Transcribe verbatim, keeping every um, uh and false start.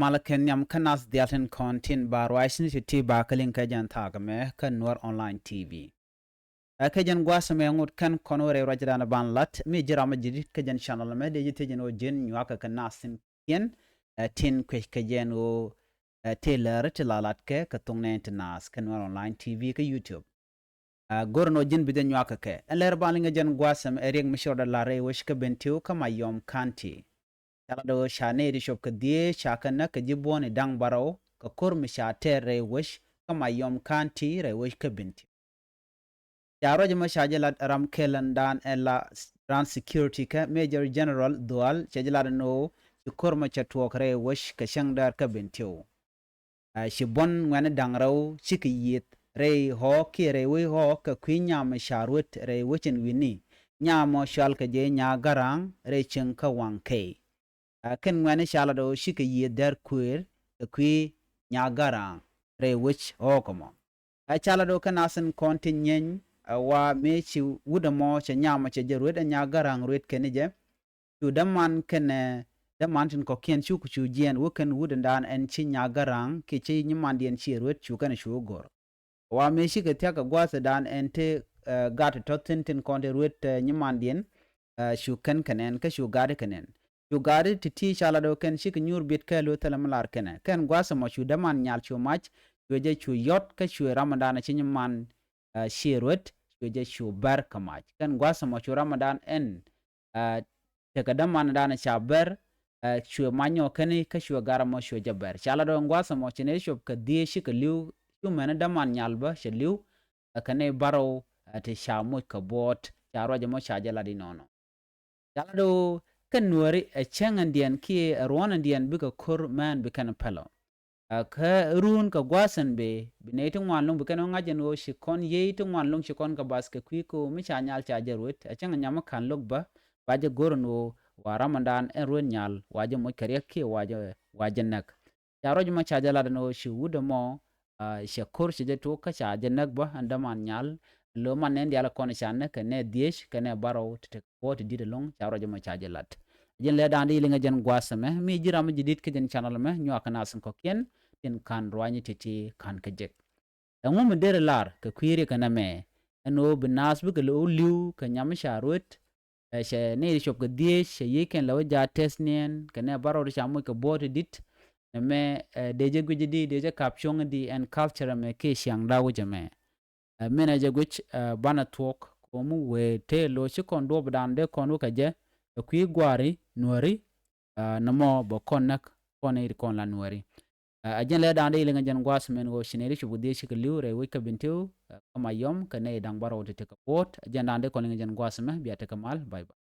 Malɛ kɛ nhiam kä nath diaal tin kɔn tin ba ruac ni ti ti ba kä liŋ kɛ jɛn thaak mɛ kä Nuɛr Online T V. Ɛ kɛ jɛn gua̱a̱th mɛ ŋut kɛn kɔn wä rɛy ruacdan ban lat mi ji̱ ram mi ji̱ dit kä jɛn channel mɛ dee ji̱ thiec jɛn wä ji̱n nyuak kɛ kɛ nath tin kiɛn, ɛ, tin kuec kɛ jɛn wä, ɛ, tëë lär ti la lat kɛ kɛ thuŋ nɛn ti nath kä Nuɛr Online T V kä YouTube. Ɛ, go̱r nɔ ji̱n bi jɛ nyuak kɛ kɛ. Ɛn lɛr ban liŋ ɛ jɛn gua̱a̱th ɛmɛ ɛ riɛk mi cɔɔdɛ la rɛy wec kä Bentiu kä Mayom County. Ca la do̱ ca nɛy ti cop kɛ dhieec ca kɛ näk kɛ ji̱ buɔ̱n i̱ da̱ŋ bärɔw kɛ ko̱r mi ca tɛɛr rɛy wec kä Mayom County rɛy wec kä Bentiu. Ca ruac ɛmɔ ca jɛ lat ram kɛl ɛn dan ɛ la ran security kä Major General Dhual cɛ jɛ lat ɛn ɣöö ci ko̱r ɛmɔ cɛ tuɔɔk rɛy wec kɛ cäŋ däär kä Bentiu. Ɛ, ci buɔ̱n ŋuɛ̈ni da̱ŋ rɛw cikɛ yiëth rɛy ɣɔ̱ɔ̱k kiɛ rɛy wec ɣɔ̱ɔ̱k kɛ kui̱ nyam ca ruet rɛy wec in wi̱ni. Nyam ɔ cɔal kɛ jɛ Nyagaraŋ rɛy cieŋ kä Waŋkɛy. Ɛ, kɛn ŋuɛ̈ni ca lat ɣöö cikɛ yiëth däär kuëër kɛ kui̱ Nyagaraŋ rɛy wec ɣɔ̱ɔ̱k ɛmɔ. Ɛ, ca lat ɣöö kɛn nath tin kɔn tin nyieeny, ɛ, wa mëë ci wut ɛmɔ cɛ nyam ɔ cɛ jɛ ruet ɛ Nyagaraŋ ruet kɛn jɛ. Cu däman kɛnɛ däman tin kɔ̱kiɛn cuk cu jiɛɛn wä kɛn wut in dan ɛn ci Nyagaraŋ kiɛ ci nyimandiɛn ci ruet cu kɛn cu go̱r. Wa mëë cikɛ thia̱k kɛ gua̱a̱th in dan ɛn te, ɛ, gat tɔ̱ thi̱n tin kɔn te ruet, ɛ, nyimandiɛn, ɛ, cu kɛn kɛnɛn kä cu gat kɛnɛn. Cu gat ti ti ca lat ɣöö kɛn cikɛ nyuur biet kɛɛl wä thilɛ mi lar kɛnɛ. Kɛn gua̱a̱th ɛmɔ cu däman nyal cu mac, cu jɛ cu yɔt kä cu ram in dan ci nyiman, ɛ, ci ruet, cu jɛ cu bär kɛ mac. Kɛn gua̱a̱th ɛmɔ cu ram in dan ɛn ɛ, tekɛ däman dan ca bär, ɛ, cuɛ manyɔ kɛn kä cuɛ gar ɛmɔ cuɛ jɛ bär. Ca la dɔ̱ŋ gua̱a̱th ɛmɔ ci nɛy cop kɛ dhieec cikɛ li̱w, cu mɛn däman nyal bä cɛ li̱w, ɛ, kɛ nɛy bärɔw, ɛ, ti ca moc kɛ buɔɔt, ca ruac ɛmɔ ca jɛ lat inɔnɔ. Ca la do̱ kɛn Nuääri ɛ cäŋ ɛndiɛn kiɛ ɛ ruɔ̱n ɛndiɛn bikɛ ko̱r mään bi kɛn pɛlɔ. Ɛ, kä run kɛ gua̱a̱th ɛn bee bi nɛy ti ŋuan lo̱ŋ bi kɛn wä ŋa̱c ɛn ɣöö ci kɔn yiey ti ŋuan lo̱ŋ ci kɔn kɛ bath kɛ kui̱ ko̱o̱m mi ca nyal ca jɛ ruet. Ɛ cäŋ nyam mi ka̱n lo̱k bä, ba jɛ go̱r ɛn ɣöö wa ram ɛn dan ɛn ruet nyal, wa jɛ moc kɛ riɛk kiɛ wa jɛ, wa jɛ näk. Ca ruac mɔ ca jɛ lat ɛn ɣöö ci wut ɛmɔ, ɛ, cɛ ko̱r cɛ jɛ tok kä ca jɛ näk bä ɛn däman nyal. Lo̱ man nɛn diaal kɔn ca näk kɛ nɛ dhieec kɛ nɛ bärɔw ti tek buɔt ti di̱t ɛlɔ̱ŋ ca ruac mɔ ca jɛ lat. Ji̱n lɛ da̱a̱n di liŋɛ jɛn gua̱a̱th ɛmɛ mi ji̱ ram mi ji̱ di̱t kä jɛn channel ɛmɛ nyuak kɛ nath kɔ̱kiɛn tin ka̱n ruany ti̱ti̱ ka̱n kɛ jek. Ɛŋu mi derɛ lar kɛ kui̱ riɛk ɛn ɛmɛ ɛn ɣöö bi naath bikɛ lo̱ li̱w kɛ nyam mi ca ruet, ɛ, cɛ nɛy ti cop kɛ dhieec cɛ yiëëc kɛn lɛ wä jaat tɛth niɛn kɛ nɛ bärɔw ti ca moc kɛ buɔt ti di̱t. Nɛmɛ, ɛ, dee jɛ guic di dee jɛ kap cuɔ̱ŋ di ɛn culture ɛmɛ kiɛ ciaŋ da̱a̱ wi̱c ɛmɛ. Ɛ, min ɛ jɛ guic, ɛ, banɛ thuɔ̱k ko̱mu wëë tëë lo̱c ci kɔn duɔ̱ɔ̱pdan dee kɔn wä kɛ jɛ kɛ kui̱ gua̱a̱ri Nuääri, ɛ, nɔmɔ bɛ kɔn näk kɔn i̱ ri kɔn la Nuääri. Ɛ, ɛ jɛn lɛ da̱a̱n dee liŋɛ jɛn gua̱a̱th mɛn ɣöö ci nɛy ri cop kɛ dhieec cikɛ li̱w rɛy wec kä Bentiu, ɛ, kä Mayom kɛ nɛy da̱ŋ bärɔw ti tekɛ buɔt. Ɛ jɛn da̱a̱n dee kɔn liŋɛ jɛn gua̱a̱th mɛ bia tekɛ mal. Bye bye.